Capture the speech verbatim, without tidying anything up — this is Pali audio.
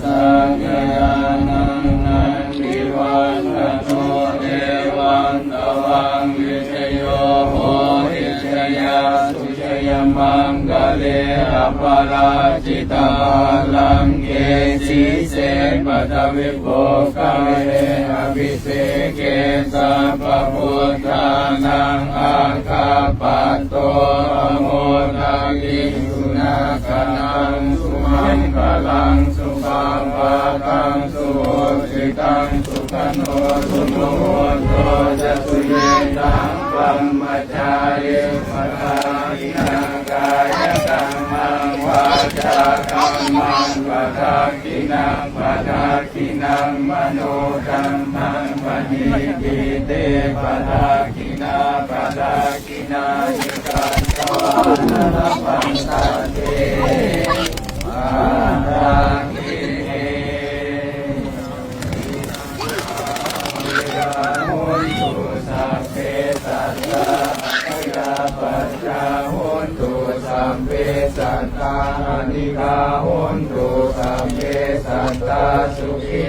Sakyānaṃ nandivaḍḍhano, evaṃ tvaṃ vijayo hohi, jayassu jayamaṅgale, aparājitapallaṅke, sīse paṭhavipokkhare, abhiseke sabbabuddhānaṃ, aggappatto pamodati. Sunakkhattaṃ sumaṅgalaṃ, supabhātaṃ suhuṭṭhitaṃ, sukhaṇo sumuhutto ca, suyiṭṭhaṃ brahmacārisu, padakkhiṇaṃ kāyakammaṃ, vācākammaṃ padakkhiṇaṃ, padakkhiṇaṃ manokammaṃ, paṇidhī te padakkhiṇā, padakkhiṇāni katvāna, labhantatthe padakkhiṇe. Hontu sabbe sattā abyāpajjhā, hontu sabbe sattā anīghā, hontu sabbe sattā sukhī